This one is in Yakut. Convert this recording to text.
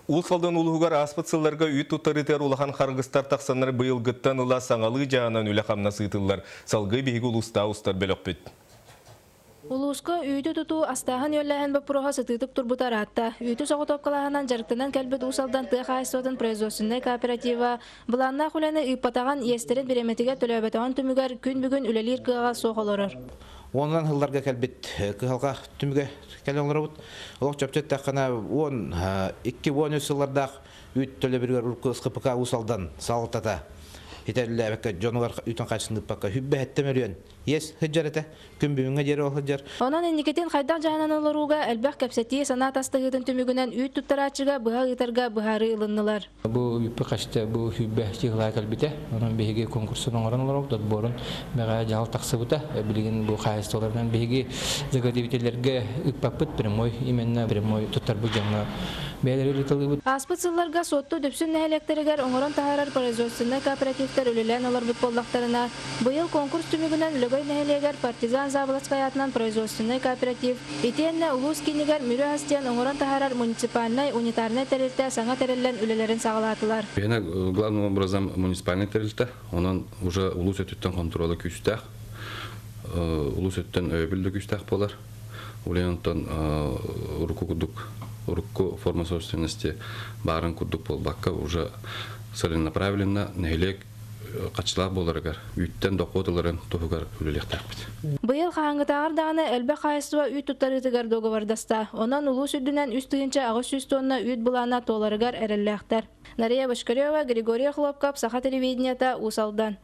Уус Алдан улууһугар ааспыт сылларга үүт туттарыытыгар улахан харгыстар тахсаннар быйылгыттан ыла саҥалыы дьаһанан үлэ-хамнас ыытыллар. Салгыы биһиги улуустаа устар бөлөхпүт. Улууска үүтү тутуу, астааһын-үөллээһин боппуруоһа сытыытык турбута ыраатта. Үүтү соҕотуопкалааһынан дьарыктанан кэлбит Уус Алдан тыа хаһаайыстыбатын производственнай кооператива былааннаах үлэни ыыппатаҕын, иэстэрин бириэмэтигэр төлөөбөтөҕүн түмүгэр күн бүгүн үлэлиир кыаҕа суох олорор. Уонунан сылларга кэлбит кыһалҕа түмүгэ кэлэн олоробут. Олох чопчу эттэххинэ, 12-13 сыллардаах үүт төлөбүрүгэр урукку СХПК Уус Алдан салалтата итэллээбэккэ дьонугар үүтүн хаачыстыбатын ыыппакка хүббэһэттэ мөрүөн иэс сылдьар этэ. Күн бүгүҥҥэ диэри ол сылдьар. Онон инникитин хайдах дьаһанан олорууга элбэх кэпсэтии, санаа тастыһыытын түмүгүнэн үүт туттарааччыга быһа ыытарга быһаарыы ылыннылар. Бу үппү хачта бу сүүрбэ чыһылаа кэлбитэ. Онон биһиги конкурсун оҥорон олоробут, отборун бэҕэһээ дьаһал тахсыбыта. Билигин бу хаһаайыстыбаларынан биһиги заготовителлэргэ ыыппаппыт прямой, именно прямой туттарбыт дьоҥҥо бэйэлэри ыыталыыбыт. Ааспыт сылларга Суотту Дүпсүн нэһилиэктэригэр оҥорон таһаарар производственнай кооперативтар үлэлээн олорбут буоллахтарына, Быйыл конкурс түмүгүнэн Лөгөй нэһилиэгэр Партизан Заболоцкай аатынан производственнай кооператив, итиэннэ улуус киинигэр Мүрү ас диэн оҥорон таһаарар муниципальнай унитарнай тэрилтэ саҥа тэриллэн үлэлэрин саҕалаатылар. Биһиэнэ главным образом муниципальнай тэрилтэ, онон уже улуус өттүттэн хонтуруола күүстээх, улуус өттүттэн өйөбүл да күүстээх буолар. Улен онтон урукку курдук урукку форма собственности баарын курдук буолбакка уже целенаправленно нэһилиэк хаччылаах буоларыгар, үүттэн дохуот ыларын туһугар үлэлиэхтээхпит. Быйыл хаһааҥҥытааҕар даҕаны элбэх хаһаайыстыба үүт туттарыытыгар дуогабардаста. Онон улуус үрдүнэн 3800 тонна үүт былаана туоларыгар эрэллээхтэр. Нария Бочкарева, Григорий Охлопков, Саха телевидениета, Уус Алдан.